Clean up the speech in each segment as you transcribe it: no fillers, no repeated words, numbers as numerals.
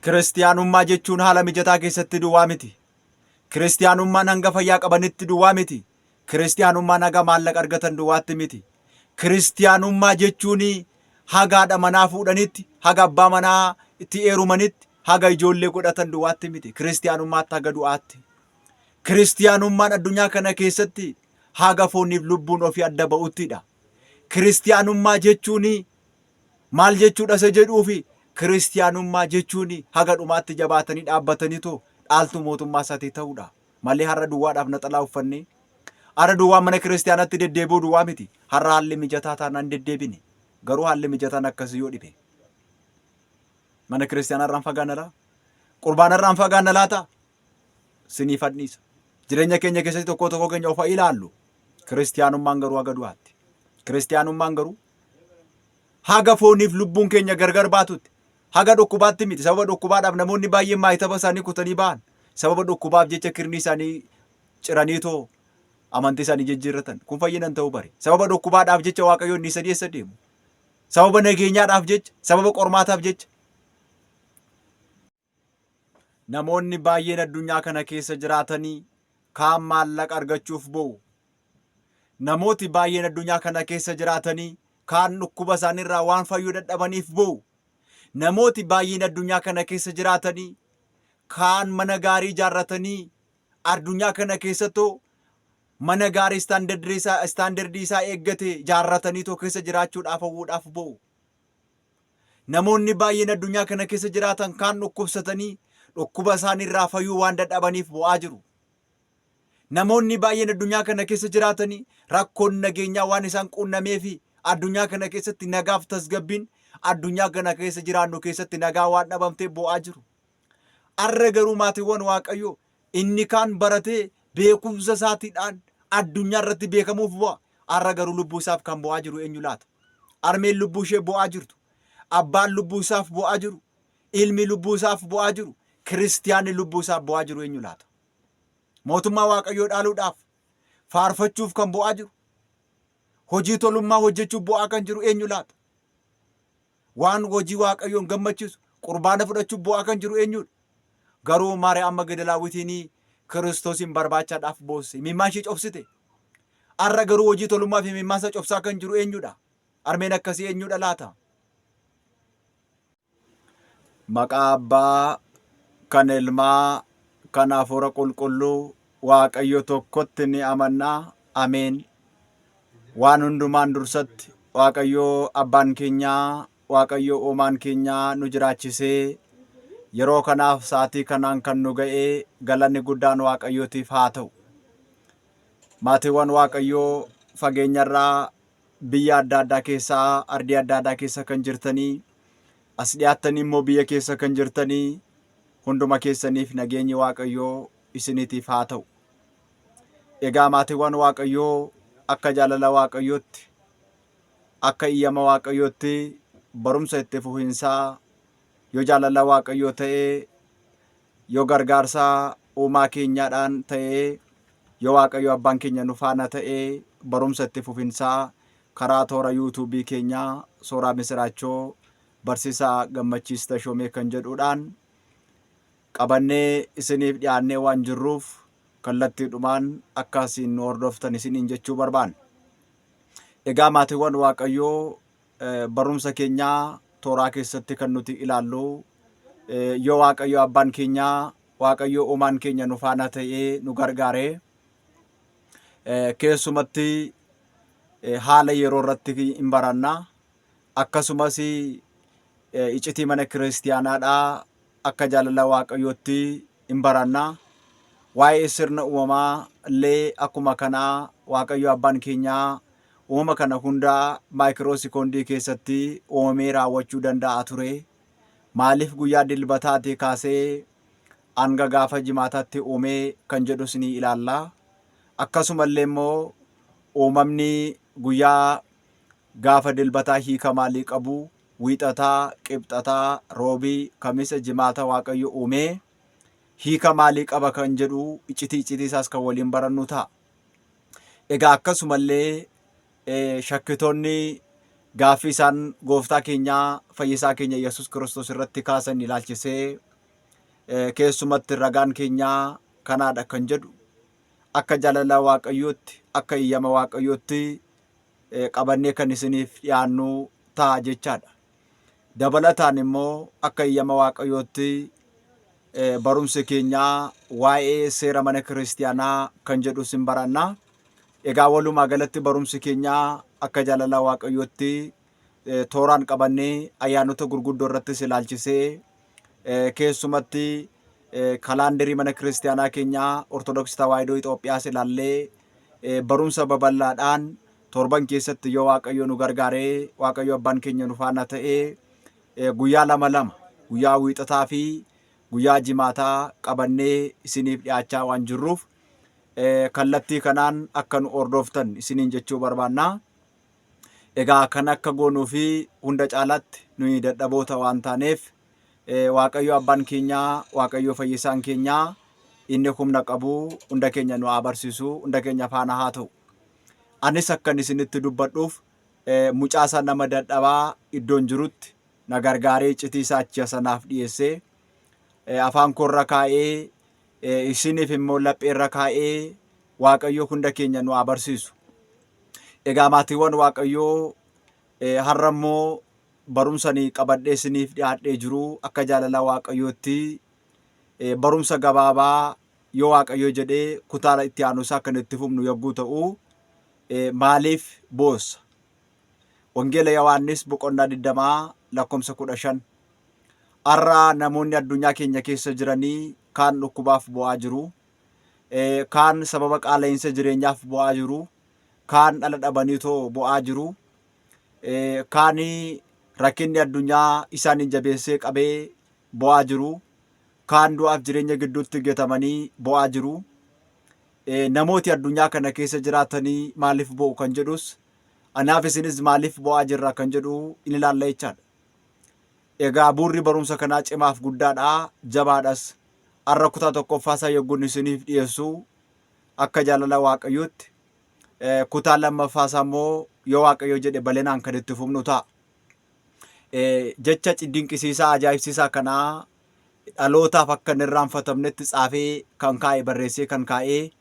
Kiristiyaanummaa jechuun haala mijataa keessatti duwwaa miti. Kiristiyaanummaan hanga fayyaa qabanitti duwwaa miti. Kiristiyaanummaan haga maallaqa argatan duwwaatti miti. Kiristiyaanummaa jechuun haga haadha manaa fuudhanitti, haga abbaa manaa itti eerumanitti, haga ijoollee godhatan duwwaatti miti. Kiristiyaanummaatti haga du'aatti. Kiristiyaanummaan addunyaa kana keessatti haga fooniif lubbuun ofii adda ba'uttidha. Kiristiyaanummaa jechuun maal jechuudha isa jedhuufi kiristiyaanummaa jechuun haga dhumaatti jabaatanii dhaabbataniitoo dhaaltuu mootummaa isaatii ta'uudha. Malee har'a duwwaadhaaf naxalaa uffannee har'a duwwaa mana kiristiyaanaatti deddeebi'uu duwwaa miti. Har'a haalli mijataa taanaan deddeebine. Garuu haalli mijataan akkasii yoo dhibe mana kiristiyaanaa irraan fagaanna laa? Qurbaana irraan fagaanna laata? Siniifan dhiisa. Jireenya keenya keessatti tokkoo tokkoo keenya of haa ilaallu. Kiristiyaanummaan garuu haga du'aatti. Kiristiyaanummaan garuu haga fooniif lubbuun keenya gargar baatutti haga dhukkubaatti miti. Sababa dhukkubaadhaaf namoonni baay'een maayitaba isaanii kutanii ba'an. Sababa dhukkubaaf jecha kirnii isaanii ciraniitoo amantii isaanii jijjiirratan. Kun fayyina hin ta'u bare. Sababa dhukkubaadhaaf jecha Waaqayyoon dhiisanii eessa deemu? Sababa nageenyaadhaaf jecha, sababa qormaataaf jecha. Namoonni baay'een addunyaa kana keessa jiraatanii kaan maallaqa argachuuf boo'u. Namooti baay'een addunyaa kana keessa jiraatanii kaan dhukkuba isaaniirraa waan fayyuu dadhabaniif boo'u. Namooti baay'een addunyaa kana keessa jiraatanii kaan mana gaarii ijaarratanii addunyaa kana keessattuu mana gaarii istaandardii isaa eeggate ijaarratanii too keessa jiraachuudhaaf hawwuudhaaf boo'u. Namoonni baay'een addunyaa kana keessa jiraatan kaan dhukkubsatanii dhukkuba isaanii irraa fayyuu waan dadhabaniif bo'aa jiru. Namoonni baay'een addunyaa kana keessa jiraatanii rakkoon nageenyaa waan isaan quunnameefi addunyaa kana keessatti nagaaf tasgabbiin addunyaa kana keessa jiraannu keessatti nagaa waan dhabamteef bo'aa jiru. Arra garuu maatiiwwan Waaqayyoo inni kaan baratee beekumsa isaatiidhaan addunyaa irratti beekamuuf bo'a. Arra garuu lubbuu isaaf kan bo'aa jiru eenyu laata? Armeen lubbuu ishee bo'aa jirtu. Abbaan lubbuu isaaf bo'aa jiru. Ilmi lubbuu isaaf bo'aa jiru. Kiristiyaanni lubbuu isaaf bo'aa jiru eenyu laata? Mootummaa Waaqayyoo dhaaluudhaaf faarfachuuf kan bo'aa jiru. Hojii tolummaa hojjechuuf bo'aa kan jiru eenyu laata? Waan hojii Waaqayyoon gammachiisu qurbaana fudhachuuf bo'aa kan jiru eenyudha? Garuu Maariyaam Magdalaawitiin Kiristoosiin barbaachaadhaaf boosse. Imimmaan ishee cobsite. Har'a garuu hojii tolummaa fi imimmaan isaa cobsaa kan jiru eenyudha? Armeen akkasii eenyudha laata? Maqaa Abbaa, kan Ilmaa, kan Hafuura Qulqulluu, Waaqayyo tokkotti ni amanna. Ameen. Waan hundumaan dursatti Waaqayyo Abbaan keenya, Waaqayyo Uumaan keenya nu jiraachisee yeroo kanaaf sa'aatii kanaan kan nu ga'e galanni guddaan Waaqayyootiif haa ta'u. Maatiiwwan Waaqayyoo fageenyarraa biyya adda addaa keessaa, ardii adda addaa keessa kan jirtanii, as dhiyaattanii immoo biyya keessa kan jirtanii hunduma keessaniif nageenyi Waaqayyoo isiniitiif haa ta'u. Egaa maatiiwwan Waaqayyoo akka jaalala Waaqayyootti, akka iyyama Waaqayyootti barumsa itti fufiinsaa yoo jaalala Waaqayyoo ta'e, yoo gargaarsa uumaa keenyaadhaan ta'e, yoo Waaqayyo abbaan keenya nu faana ta'e barumsa itti fufinsaa karaa toora yuutuubii keenyaa Sooraa Misiraachoo Barsiisaa Gammachiis Tashoomee kan jedhuudhaan qabannee isiniif dhiyaannee waan jirruuf kallattiidhumaan akka isin nu hordoftan isiniin jechuu barbaanna. Egaa maatiiwwan Waaqayyoo barumsa keenyaa tooraa keessatti kan nuti ilaallu yoo Waaqayyo abbaan keenyaa Waaqayyo uumaan keenya nu faana ta'ee nu gargaaree keessumatti haala yeroo irratti hin baranna. Akkasumas icitii mana kiristiyaanaadhaa akka jaalala Waaqayyootti hin baranna. Waa'ee sirna uumamaa illee akkuma kanaa Waaqayyo abbaan keenyaa uumama kana hunda maayikiroo sekoondii keessatti uumamee raawwachuu danda'a ture. Maaliif guyyaa Dilbataatii kaasee hanga gaafa Jimaataatti uumee kan jedhus ni ilaalla. Akkasumallee immoo uumamni guyyaa gaafa Dilbataa hiika maalii qabu? Wiixataa, Qibxataa, Roobii, Kamisa, Jimaata Waaqayyo uumee hiika maalii qaba kan jedhu iccitii iccitii isaas kan waliin barannu ta'a. Egaa akkasumallee shakkitoonni gaaffii isaan gooftaa keenyaa fayyisaa keenya Yesuus Kiristoos irratti kaasan ilaalchisee Keessumatti ragaan keenyaa kanaadha kan jedhu akka jaalala Waaqayyootti akka iyyama Waaqayyootti qabannee kan isiniif dhiyaannu ta'a jechaadha. Dabalataan immoo akka iyyama Waaqayyootti barumsi keenyaa waa'ee seera mana kiristiyaanaa kan jedhus hin baranna. Egaa walumaa galatti barumsi keenyaa akka jaalala Waaqayyootti tooraan qabannee ayyaanota gurguddoo irrattis ilaalchisee keessumatti kalaandarii mana kiristiyaanaa keenyaa Ortodoksii Tawaahidoo Itoophiyaas ilaallee barumsa babal'aadhaan torban keessatti yoo Waaqayyo nu gargaaree Waaqayyo abbaan keenya nu faana ta'ee guyyaa lama lama guyyaa wiixataa fi guyyaa jimaataa qabannee isiniif dhiyaachaa waan jirruuf kallattii kanaan akka nu hordoftan isiniin jechuu barbaanna. Egaa kan akka goonuu fi hunda caalaatti nuyi dadhaboota waan taaneef Waaqayyo abbaan keenyaa Waaqayyo fayyisaan keenyaa inni humna qabu hunda keenya nu haa barsiisu hunda keenya faana haa ta'u. Anis akkan isinitti dubbadhuuf mucaa isaa nama dadhabaa iddoon jirutti na gargaaree iccitii isaa achi sanaaf dhiyeessee afaan koorra kaa'ee isiniif immoo lapheerra kaa'ee Waaqayyo hunda keenya nu haa barsiisu. Egaa maatiiwwan Waaqayyoo har'a immoo barumsa ani qabadhee isiniif dhiyaadhee jiru akka jaalala Waaqayyootti barumsa gabaabaa yoo Waaqayyo jedhee kutaa itti aanu isaa kan itti fufnu yogguu ta'u maaliif boossa? Wangeela Yohaannis boqonnaa 20 lakkoofsa 15. Har'a namoonni addunyaa keenya keessa jiranii kaan dhukkubaaf bo'aa jiru. Kaan sababa qaala'insa jireenyaaf bo'aa jiru. Kaan dhala dhabaniitoo bo'aa jiru. Kaan rakkinni addunyaa isaaniin jabeessee qabee bo'aa jiru. Kaan du'aaf jireenya gidduutti gatamanii bo'aa jiru. Namooti addunyaa kana keessa jiraatanii maaliif bo'u kan jedhus anaaf isinis maaliif bo'aa jirra kan jedhu in ilaalla jechaadha. Egaa buurri barumsa kanaa cimaaf guddaadha, jabaadhas. Har'a kutaa tokkoffaa isaa yogguun isiniif dhiyeessu akka jaalala Waaqayyootti kutaa lammaffaa isaa immoo yoo Waaqayyo jedhe bal'inaan kan itti fufnu ta'a. Jecha dinqisiisaa ajaa'ibsiisaa kanaa dhalootaaf akka hin irraanfatamnetti tsaafee kan kaa'e barreessee kan kaa'e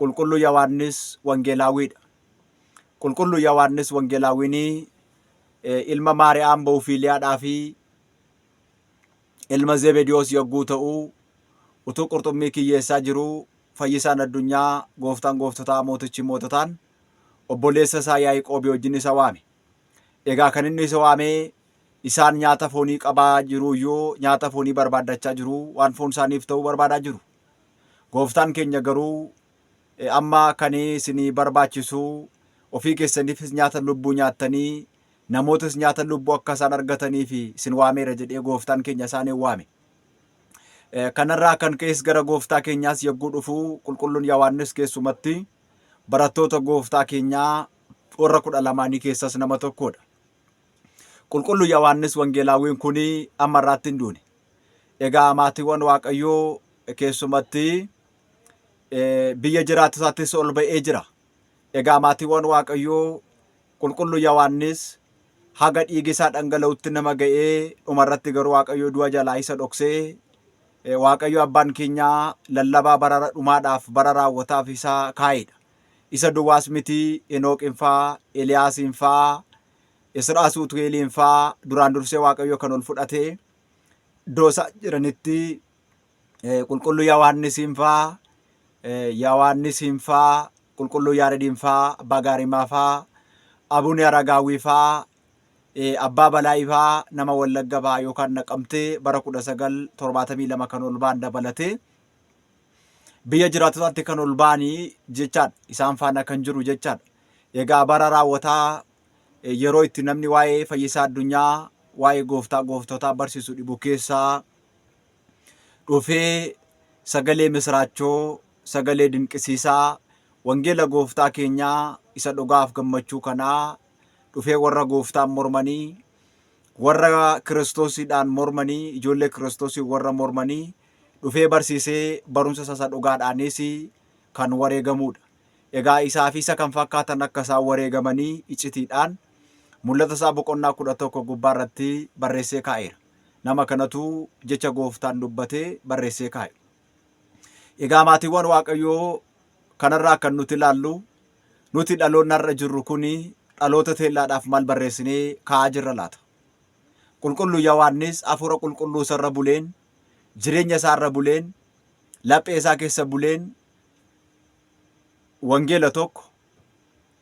Qulqulluu Yohaannis Wangeelaawwiidha. Qulqulluu Yohaannis Wangeelaawwiin ilma Maariyaam Bawufiiliyaadhaa fi ilma Zebediyoos yogguu ta'u utuu qurxummii kiyyeessaa jiruu fayyisaan addunyaa gooftaan gooftotaa mootichi moototaan obboleessa isaa Yaa'iqoobii wajjin isa waame. Egaa kan inni isa waame isaan nyaata foonii qabaa jiru iyyuu nyaata foonii barbaaddachaa jiru waan foon isaaniif ta'u barbaadaa jiru. Gooftaan keenya garuu amma kan isinii barbaachisu ofii keessaniifis nyaata lubbuu nyaattanii namootas nyaata lubbuu akka isaan argataniif isin waameera jedhee gooftaan keenya isaaniin waame. Kanarraa kan ka'es gara gooftaa keenyaas yogguu dhufu qulqulluun Yohaannis keessumatti barattoota gooftaa keenyaa warra 12nii keessas nama tokkodha. Qulqulluu Yohaannis Wangeelaawwiin kun amma irraatti hin duune. Egaa maatiiwwan Waaqayyoo keessumatti biyya jiraattotaattis ol ba'ee jira. Egaa maatiiwwan Waaqayyoo Qulqulluu Yohaannis haga dhiigi isaa dhangala'utti nama ga'ee dhumarratti garuu Waaqayyo du'a jalaa isa dhoksee Waaqayyo abbaan keenyaa lallabaa bara dhumaadhaaf bara raawwataaf isa kaa'edha. Isa duwwaas miti Henooqiin faa, Eliyaasiin faa, Israa Suutu'eeliin faa duraan dursee Waaqayyo kan ol fudhate iddoo isaan jiranitti Qulqulluu Yohaannisiin faa, Yohaannisiin faa, Qulqulluu Yaarediin faa, Abbaa Gaarimaa faa, Abune Aragaawwii faa, Abbaa Balaayii faa nama Wallagga Bahaa yookaan Naqamtee bara 1972 kan ol ba'an dabalatee biyya jiraattotaatti kan ol ba'anii jechaadha. Isaan faana kan jiru jechaadha. Egaa bara raawwataa yeroo itti namni waa'ee fayyisaa addunyaa waa'ee gooftaa gooftotaa barsiisu dhibu keessaa dhufee sagalee misiraachoo, sagalee dinqisiisaa, wangeela gooftaa keenyaa isa dhugaaf gammachuu kanaa dhufee warra gooftaan mormanii, warra Kiristoosiidhaan mormanii, ijoollee Kiristoosii warra mormanii dhufee barsiisee barumsa isa dhugaadhaanis kan wareegamuudha. Egaa isaa fi isa kan fakkaatan akka isaan wareegamanii icitiidhaan mul'ata isaa boqonnaa 11 gubbaa irratti barreessee kaa'eera. Nama kanatu jecha gooftaan dubbatee barreessee kaa'e. Egaa maatiiwwan Waaqayyoo kanarraa kan nuti ilaallu nuti dhaloonni har'a jirru kun dhaloota teellaadhaaf maal barreessinee kaa'aa jirra laata? Qulqulluu Yohaannis hafuura qulqulluu isarra buleen jireenya isaarra buleen laphee isaa keessa buleen wangeela tokko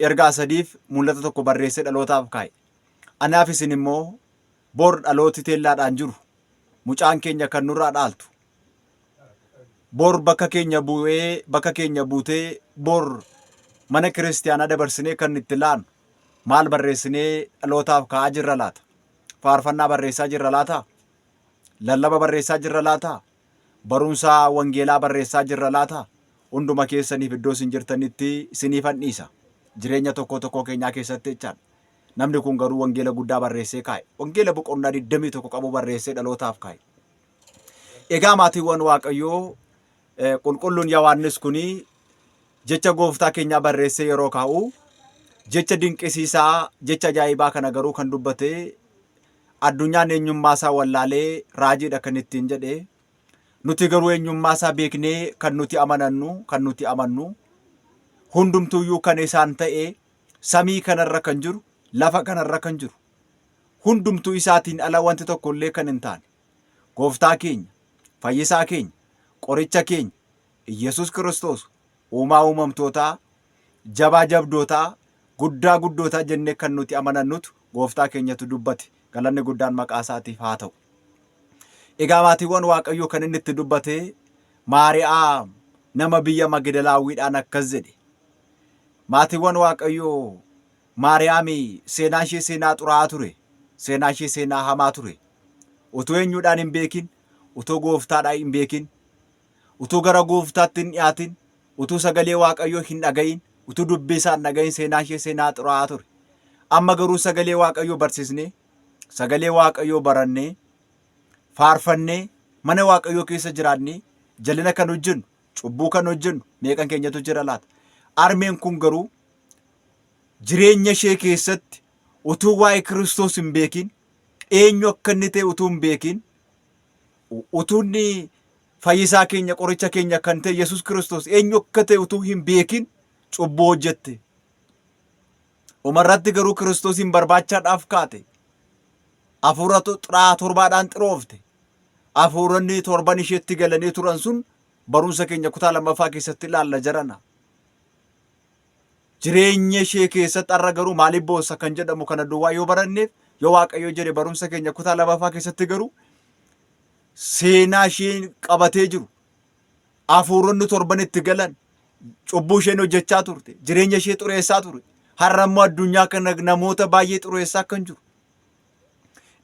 ergaa sadiif mul'ata tokko barreessee dhalootaaf kaa'e. Anaaf isin immoo bor dhalooti teellaadhaan jiru mucaan keenya kan nurraa dhaaltu bor bakka keenya bu'ee bakka keenya buutee bor mana kiristiyaanaa dabarsinee kan itti laannu maal barreessinee dhalootaaf kaa'aa jirra laata? Faarfannaa barreessaa jirra laata? Lallaba barreessaa jirra laata? Barumsa wangeelaa barreessaa jirra laata? Hunduma keessaniif iddoo isin jirtanitti isiniifan dhiisa. Jireenya tokkoo tokkoo keenyaa keessatti jechaadha. Namni kun garuu wangeela guddaa barreessee kaa'e. Wangeela boqonnaa 21 qabu barreessee dhalootaaf kaa'e. Egaa maatiiwwan Waaqayyoo qulqulluun Yohaannis kuni jecha gooftaa keenyaa barreessee yeroo kaa'u jecha dinqisiisaa jecha ajaa'ibaa kana garuu kan dubbate addunyaan eenyummaa isaa wallaalee raajiidha kan ittiin jedhe nuti garuu eenyummaa isaa beeknee kan nuti amanannu kan nuti amannu hundumtuuyyuu kan isaan ta'e samii kanarra kan jiru lafa kanarra kan jiru hundumtuu isaatiin ala wanti tokko illee kan hin taane Gooftaa keenya, Fayyisaa keenya, Qoricha keenya, Iyyasuus Kiristoos, Uumaa uumamtootaa, Jabaa jabdootaa, Guddaa guddootaa jennee kan nuti amanannutu Gooftaa keenyatu dubbate. Galanni guddaan maqaa isaatiif haa ta'u. Egaa maatiiwwan Waaqayyoo kan inni itti dubbate Maariyaam nama biyya Magdalaawwiidhaan akkas jedhe. Maatiiwwan Waaqayyoo Maariyaami seenaan ishee seenaa xuraa'aa ture. Seenaan ishee seenaa hamaa ture. Utuu eenyuudhaan hin beekin, utuu gooftaadhaan hin beekin, utuu gara gooftaatti hin dhiyaatin, utuu sagalee Waaqayyoo hin dhaga'in, utuu dubbii isaa hin dhaga'in seenaan ishee seenaa xuraa'aa ture. Amma garuu sagalee Waaqayyoo barsiisnee, sagalee Waaqayyoo barannee, faarfannee, mana Waaqayyoo keessa jiraannee, jal'ina kan hojjennu, cubbuu kan hojjennu meeqan keenyatu jira laata? Armeen kun garuu jireenya ishee keessatti utuu waa'ee Kiristoos hin beekin, eenyu akka inni ta'e utuu hin beekin, utuu inni fayyisaa keenya qoricha keenya kan ta'e Yesuus Kiristoos eenyu akka ta'e utuu hin beekin cubbuu hojjette. Dhumarratti garuu Kiristoosiin barbaachaadhaaf kaate. Hafuura xuraa'aa torbaadhaan xiroofte. Hafuuronni torban isheetti galanii turan sun barumsa keenya kutaa lammaffaa keessatti ilaalla jarana. Jireenya ishee keessatti har'a garuu maaliif boossa kan jedhamu kana duwwaa yoo baranneef yoo Waaqayyo jedhe barumsa keenya kutaa lammaffaa keessatti garuu seenaa isheen qabatee jiru hafuuronni torban itti galan cubbuu isheen hojjechaa turte jireenya ishee xureessaa ture har'a immoo addunyaa kana namoota baay'ee xureessaa kan jiru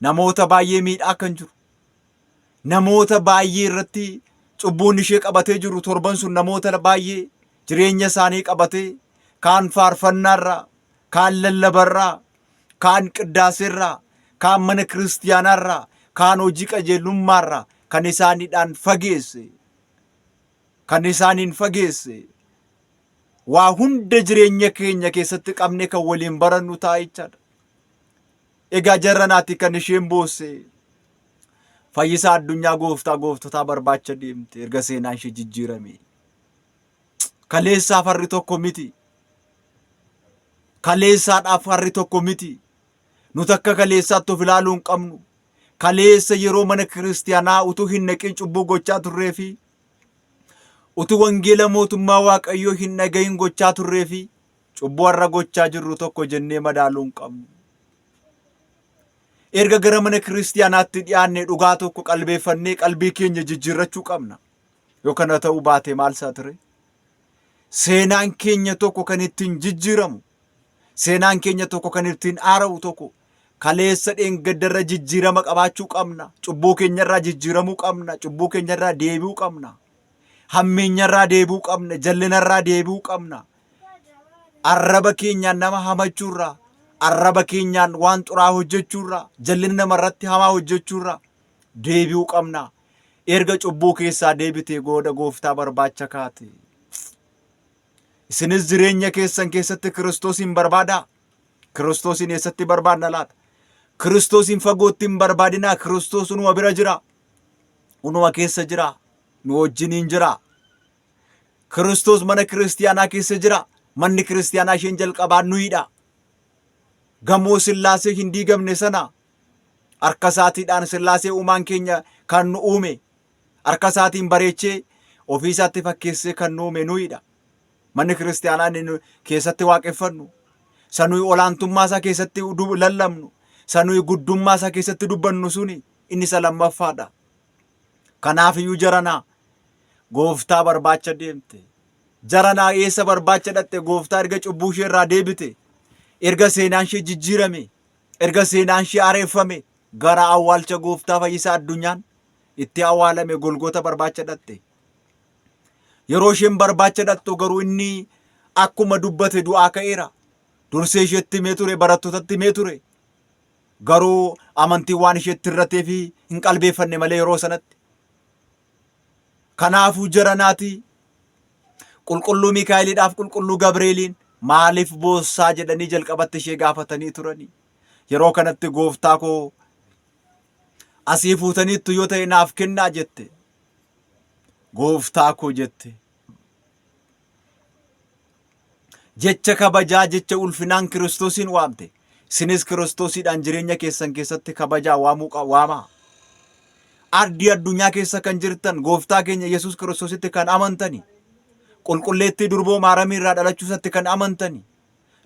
namoota baay'ee miidhaa kan jiru namoota baay'ee irratti cubbuun ishee qabatee jiru torban sun namoota baay'ee jireenya isaanii qabatee kaan faarfannaarraa kaan lallabarraa kaan qiddaaseerraa kaan mana kiristiyaanaarraa kaan hojii qajeelummaarraa kan isaaniidhaan fageesse kan isaaniin fageesse waa hunda jireenya keenya keessatti qabne kan waliin barannu ta'a jechaadha. Egaa jarranaati kan isheen boosse fayyisaa addunyaa gooftaa gooftotaa barbaacha deemte erga seenaan ishee jijjiirame. Kaleessaaf har'i tokko miti. Kaleessaadhaaf har'i tokko miti. Nuti akka kaleessaatti of ilaaluu hin qabnu. Kaleessa yeroo mana kiristiyaanaa utuu hin naqin cubbuu gochaa turree fi utuu wangeela mootummaa Waaqayyoo hin dhagahin gochaa turree fi cubbuu har'a gochaa jirru tokko jennee madaaluu hin qabnu. Erga gara mana kiristiyaanaatti dhiyaanne dhugaa tokko qalbeeffannee qalbii keenya jijjiirrachuu qabna. Yoo kana ta'uu baate maal isaa ture? Seenaan keenya tokko kan ittiin jijjiiramu, seenaan keenya tokko kan ittiin haara'u tokko kaleessa dheengaddarra jijjiirama qabaachuu qabna. Cubbuu keenyarraa jijjiiramuu qabna. Cubbuu keenyarraa deebi'uu qabna. Hammeenyarraa deebi'uu qabna. Jallinarraa deebi'uu qabna. Arraba keenyaan nama hamachuurraa, arraba keenyaan waan xuraa'aa hojjechuurraa, jallina namarratti hamaa hojjechuurraa deebi'uu qabna. Erga cubbuu keessaa deebitee gooda gooftaa barbaacha kaate. Isinis jireenya keessan keessatti Kiristoosiin barbaadaa. Kiristoosiin eessatti barbaadna laata? Kiristoosiin fagootti hin barbaadinaa. Kiristoos unuma bira jira. Unuma keessa jira. Nu wajjiniin jira. Kiristoos mana kiristiyaanaa keessa jira. Manni kiristiyaanaa isheen jalqabaa nuyidha. Gamoo Sillaasee hin diigamne sana harka isaatiidhaan Sillaasee uumaan keenya kan nu uume harka isaatiin bareechee ofii isaatti fakkeessee kan nu uume nuyidha. Manni kiristiyaanaa inni nu keessatti waaqeffannu, isa nuyi olaantummaa isaa keessatti lallabnu, isa nuyi guddummaa isaa keessatti dubbannu suni inni isa lammaffaadha. Kanaaf iyyuu jaranaa gooftaa barbaacha deemte. Jaranaa eessa barbaacha dhaqxe gooftaa erga cubbuu ishee irraa deebite, erga seenaan ishee jijjiirame, erga seenaan ishee areeffame gara awwaalcha gooftaa fayyisaa addunyaan itti awwaalame Golgoota barbaacha dhaqxe. Yeroo isheen barbaacha dhaqxu garuu inni akkuma dubbate du'aa ka'eera. Dursee isheetti himee ture, barattootatti himee ture. Garuu amantiin waan isheetti hir'ateef hin qalbeeffanne malee yeroo sanatti. Kanaafuu jaranaati qulqulluu Mikaa'eliidhaaf qulqulluu Gabreeliin maaliif boossaa jedhanii jalqabatti ishee gaafatanii turanii. Yeroo kanatti gooftaa koo asii fuutaniittu yoo ta'e naaf kennaa jette. Gooftaa koo jette. Jecha kabajaa jecha ulfinaan Kiristoosiin waamte. Isinis Kiristoosiidhaan jireenya keessan keessatti kabajaa waamuu waamaa. Ardii addunyaa keessa kan jirtan gooftaa keenya Yesuus Kiristoositti kan amantani. Qulqulleettii durboo Maaramii irraa dhalachuu isaatti kan amantani.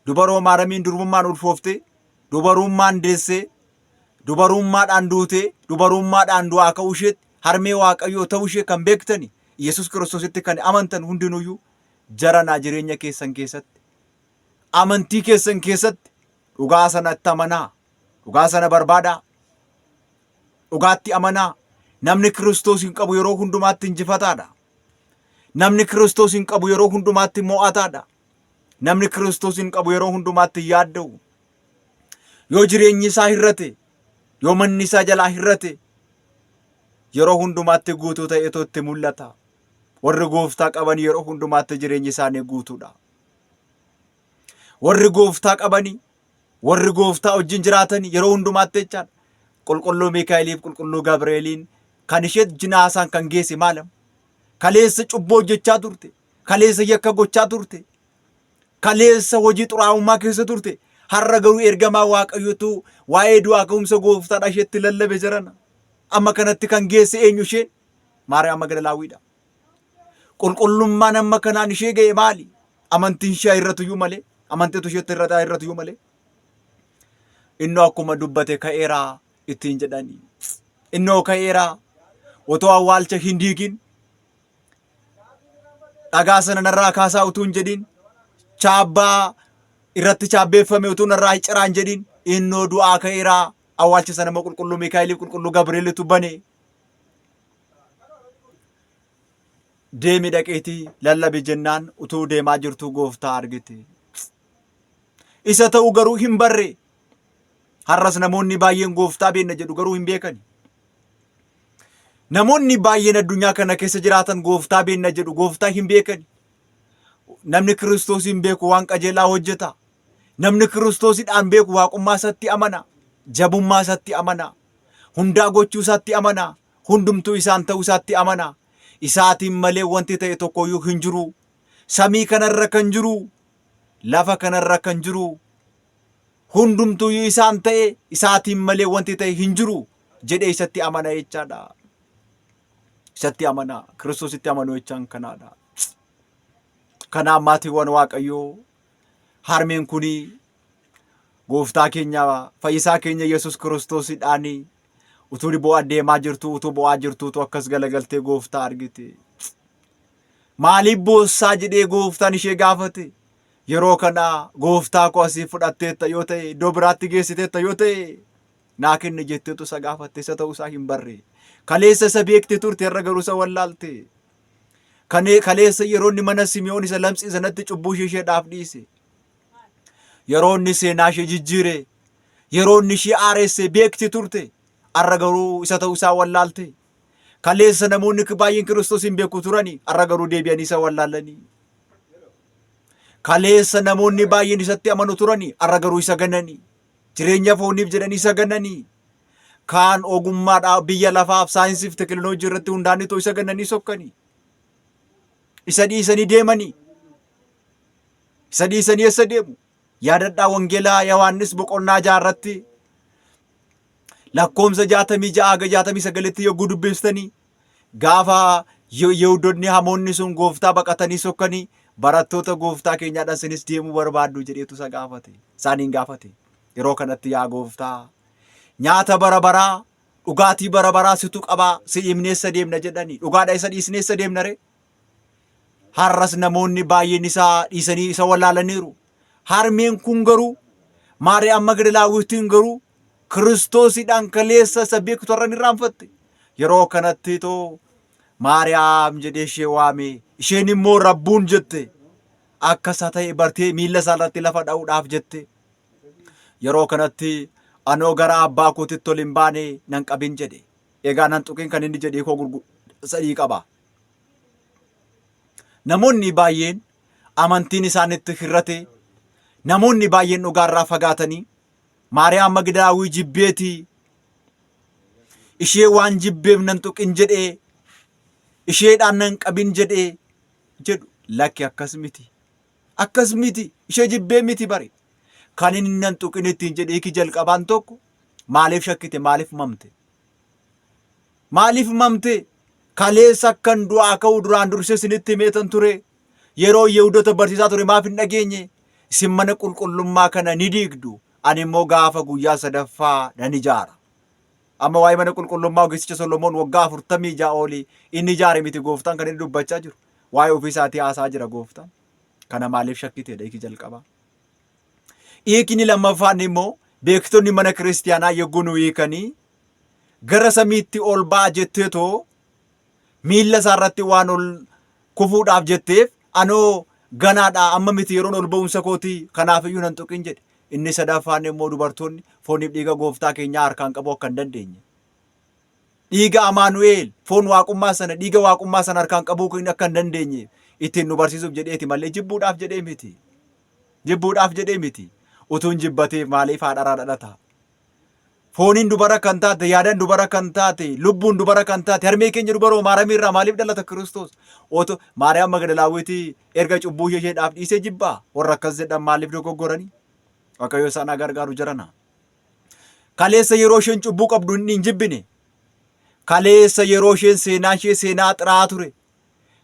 Dubaroo Maaramiin durbummaan ulfooftee, dubarummaan deessee, dubarummaadhaan duutee, dubarummaadhaan du'aa ka'uu isheetti, harmee Waaqayyoo ta'uu ishee kan beektani, Yesuus Kiristoositti kan amantan hundinuyyuu jaranaa jireenya keessan keessatti, amantii keessan keessatti dhugaa sanatti amanaa, dhugaa sana barbaadaa, dhugaatti amanaa. Namni Kiristoos hin qabu yeroo hundumaatti injifataadha. Namni Kiristoos hin qabu yeroo hundumaatti mo'ataadha. Namni Kiristoos hin qabu yeroo hundumaatti hin yaadda'u. Yoo jireenyi isaa hir'ate, yoo manni isaa jalaa hir'ate, yeroo hundumaatti guutuu ta'etu itti mul'ata. Warri gooftaa qaban yeroo hundumaatti jireenyi isaanii guutuudha. Warri gooftaa qabanii, warri gooftaa wajjin jiraatan yeroo hundumaatti jechaadha. Qulqulluu Miikaa'eliif qulqulluu Gabri'eeliin kan ishee jinaasaan kan geesse maalam? Kaleessa cubbuu hojjechaa turte. Kaleessa yakka gochaa turte. Kaleessa hojii xuraa'ummaa keessa turte. Har'a garuu ergamaa Waaqayyotu waa'ee du'aa ka'umsa gooftaadha isheetti lallabe jarana. Amma kanatti kan geesse eenyu isheen? Maariyaam Magdalaawiidha. Qulqullummaan amma kanaan ishee ga'e maali? Amantiin ishee irratuyyuu malee, amantiitu isheetti irrataa irratuyyuu malee. Innoo akkuma dubbate ka'eera ittiin jedhani. Innoo ka'eera otoo awwaalcha hin diigin dhagaa sana narraa kaasaa utuu hin jedhin chaabbaa irratti chaabbeeffame utuu narraa ciraa hin jedhin innoo du'aa ka'eera awwaalcha sana immoo qulqulluu Miikaa'eliif qulqulluu Gabri'eelitu bane. Deemi dhaqeetii lallabi jennaan utuu deemaa jirtuu gooftaa argite. Isa ta'u garuu hin barre. Har'as namoonni baay'een gooftaa beenna jedhu garuu hin beekani. Namoonni baay'een addunyaa kana keessa jiraatan gooftaa beenna jedhu gooftaa hin beekani. Namni Kiristoosiin beeku waan qajeelaa hojjeta. Namni Kiristoosidhaan beeku waaqummaa isaatti amana. Jabummaa isaatti amana. Hundaa gochuu isaatti amana. Hundumtuu isaan ta'uu isaatti amana. Isaatiin malee wanti ta'e tokkoyyuu hin jiru. Samii kanarra kan jiru, lafa kanarra kan jiru, hundumtuyyuu isaan ta'e isaatiin malee wanti ta'e hin jiru jedhee isatti amana jechaadha. Isatti amana. Kiristoositti amanuu jechaan kanaadha. Kanaaf maatiiwwan Waaqayyoo harmeen kuni gooftaa keenya fayyisaa keenya Yesuus Kiristoosidhaan utuu bo'aa deemaa jirtu utuu bo'aa jirtuutu akkas galagaltee gooftaa argite. Maaliif boossaa jedhee gooftaan ishee gaafate. Yeroo kana gooftaa koo asii fudhatteetta yoo ta'e iddoo biraatti geessiteetta yoo ta'e naa kenni jetteetu isa gaafatte isa ta'uu isaa hin barre. Kaleessa isa beekte turte har'a garuu isa wallaalte. Kaleessa yeroo inni mana Simi'oon isa lamxii sanatti cubbuu ishee isheedhaaf dhiise. Yeroo inni seenaa ishee jijjiire. Yeroo inni ishee aaresse beekti turte. Har'a garuu isa ta'uu isaa wallaalte. Kaleessa namoonni baay'een Kiristoos hin beeku turani. Har'a garuu deebi'anii isa wallaalanii. Kaleessa namoonni baay'een isatti amanu turani. Har'a garuu isa ganani. Jireenya fooniif jedhanii isa gananii. Kaan ogummaadhaa biyya lafaaf saayinsiif teekinooloojii irratti hundaa'anii too isa gananii sokkanii. Isa dhiisanii deemanii. Isa dhiisanii eessa deemu? Yaadadhaa Wangeelaa Yohaannis boqonnaa 6 irratti lakkoomsa 66 haga 69tti yogguu dubbistanii gaafa Yihudonni hamoonni sun gooftaa baqatanii sokkanii barattoota gooftaa keenyaadhaan isinis deemuu barbaaddu jedheetu isa gaafate. Isaaniin gaafate. Yeroo kanatti yaa gooftaa nyaata bara baraa dhugaatii bara baraa situ qabaa si dhiibneessa deemna jedhanii dhugaadha isa dhiisneessa deemna ree. Har'as namoonni baay'een isaa dhiisanii isa wallaalaniiru. Harmeen kun garuu Maariyaam Magdalaawwitiin garuu Kiristoosiidhaan kaleessa isa beektu har'a ni irraanfatte. Yeroo kanatti too Maariyaam jedhee ishee waame. Isheen immoo Rabbuun jette. Akka isaa ta'e bartee miilla isaa irratti lafa dha'uudhaaf jette. Yeroo kanatti anoo gara abbaa kootitti ol hin baane nan qabin jedhe. Egaa nan tuqin kan inni jedhee koo gurguddaa sadii qaba. Namoonni baay'een amantiin isaanitti hir'ate, namoonni baay'een dhugaarraa fagaatanii Maariyaam Magdaawii jibbeeti ishee waan jibbeef nan tuqin jedhee isheedhaan nan qabin jedhee jedhu lakki akkas miti. Akkas miti ishee jibbee miti bare. Kan inni nan tuqin ittiin jedhee hiiki jalqabaan tokko maaliif shakkite maaliif mamte? Maaliif mamte? Kaleessa akkan du'aa ka'u duraan dursee isinitti himeetan ture. Yeroo Yihudoota barsiisaa ture maaf hin dhageenye? Isin mana qulqullummaa kana ni diigdu, ani immoo gaafa guyyaa sadaffaa nan ijaara. Amma waa'ee mana qulqullummaa ogeessicha Solomoon waggaa 46 olii inni ijaare miti gooftaan kan inni dubbachaa jiru. Waa'ee ofii isaatii haasaa jira gooftaan. Kana maaliif shakkiteedha hiiki jalqabaa. Hiikni lammaffaan immoo beektonni mana kiristiyaanaa yogguu nu hiikanii gara samiitti ol ba'a jetteetoo miilla isaa irratti waan ol kufuudhaaf jetteef anoo ganaadha amma miti yeroon ol ba'umsa kooti kanaaf iyyuu nan tuqin jedhe. Inni sadaffaan immoo dubartoonni fooniif dhiiga gooftaa keenyaa harkaan qabuu akka hin dandeenye. Dhiiga Amaanu'eel foon waaqummaa sana dhiiga waaqummaa sana harkaan qabuu akka hin dandeenye ittiin nu barsiisuuf jedheeti malee jibbuudhaaf jedhee miti. Jibbuudhaaf jedhee miti. Utuun jibbateef maaliif haadharaa dhalata? Fooniin dubara kan taate, yaadan dubara kan taate, lubbuun dubara kan taate, harmee keenya dubaroo Maaramii irraa maaliif dhalata Kiristoos? Oto Maariyaam Magdalaawwitii erga cubbuu ishee isheedhaaf dhiisee jibbaa? Warra akkas jedhan maaliif dogoggoranii? Waaqayyo isaan haa gargaaru jarana. Kaleessa yeroo isheen cubbuu qabdu inni hin jibbine. Kaleessa yeroo isheen seenaan ishee seenaa xiraa'aa ture.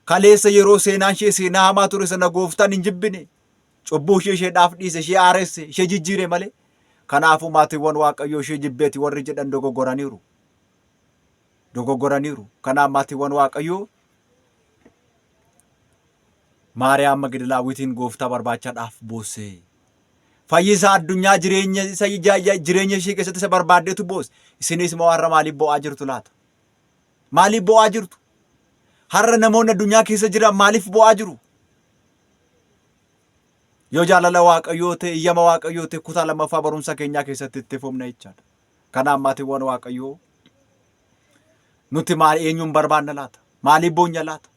Kaleessa yeroo seenaan ishee seenaa hamaa ture sana gooftaan hin jibbine. Cubbuu ishee isheedhaaf dhiise, ishee haaresse, ishee jijjiire malee. Kanaafuu maatiiwwan Waaqayyoo ishee jibbeeti warri jedhan dogoggoraniiru. Dogoggoraniiru. Kanaaf maatiiwwan Waaqayyoo Maariyaam Magdalaawitiin gooftaa barbaachaadhaaf boosse. Fayyisaa addunyaa jireenya isa jireenya ishee keessatti isa barbaaddeetu boosse. Isinis immoo har'a maaliif boo'aa jirtu laata? Maaliif boo'aa jirtu? Har'a namoonni addunyaa keessa jiran maaliif boo'aa jiru? Yoo jaalala Waaqayyoo ta'e, iyyama Waaqayyoo ta'e kutaa lammaffaa barumsa keenyaa keessatti itti fufna jechaadha. Kanaaf maatiiwwan Waaqayyoo nuti maal eenyuun barbaanna laata? Maaliif boonya laata?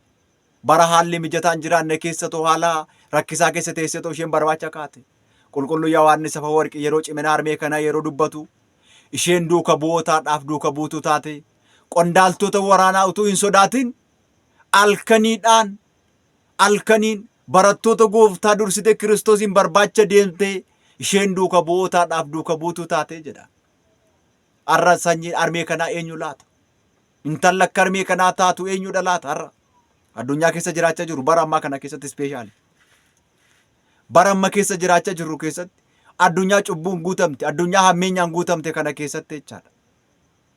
Bara haalli mijataan jiraanne keessa too haala rakkisaa keessa teessee too isheen barbaacha kaate. Qulqulluu Yohaannis Afawarqi yeroo cimina harmee kanaa yeroo dubbatu isheen duuka bu'ootaadhaaf duuka buutuu taate qondaaltota waraanaa utuu hin sodaatin alkaniidhaan alkaniin barattoota gooftaa dursitee Kiristoosiin barbaacha deemtee isheen duuka bu'ootaadhaaf duuka buutuu taatee jedha. Har'a sanyiin harmee kanaa eenyu laata? Intalli akka harmee kanaa taatu eenyudha laata har'a? Addunyaa keessa jiraachaa jiru bara ammaa kana keessatti ispeeshaali. Bara amma keessa jiraachaa jirru keessatti addunyaa cubbuun guutamte, addunyaa hammeenyaan guutamte kana keessatti jechaadha.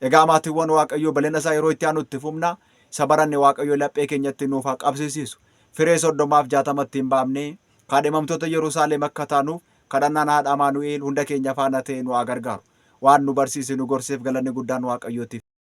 Egaa maatiiwwan Waaqayyoo bal'ina isaa yeroo itti aanu itti fufna. Isa baranne Waaqayyo laphee keenyatti nuuf haa qabsiisiisu. Firee 30f 60 ittiin baafnee kaadhimamtoota Yerusaalem akka taanuuf kadhannaan haadha Amaanu'eel hunda keenya faana ta'e nu haa gargaaru. Waan nu barsiise nu gorseef galanni guddaan Waaqayyootiif.